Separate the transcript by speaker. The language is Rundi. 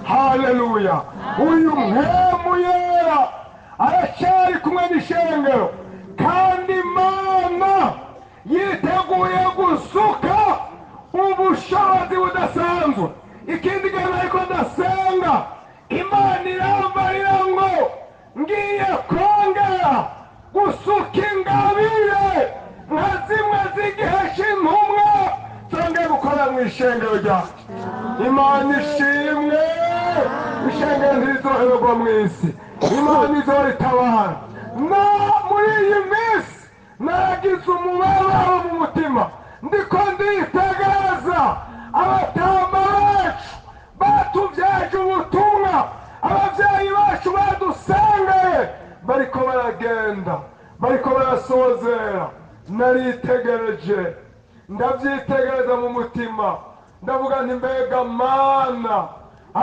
Speaker 1: Haleluya! Uyu Mpwemu Yera aracyari kumwe n'ishengero, kandi Imana yiteguye gusuka ubushobozi budasanzwe. Ikindi gihe ariko ndasenga, Imana irambarira ngo ngiye kongera gusuka ingabire nka zimwe z'igihe cy'intumwa, zongeye gukorera mu ishengero ryacu. Imana ishimwe! Ishengero ntirizohererwa mu isi, Imana izoritabara. No muri iyi minsi naragize umubabaro mu mutima, ndiko nditegereza abatama bacu batubyaje ubutumwa, ababyeyi bacu badusengeye, bariko baragenda, bariko barasozera. Naritegereje, ndabyitegereza mu mutima, ndavuga nti: "Mbega Mana!"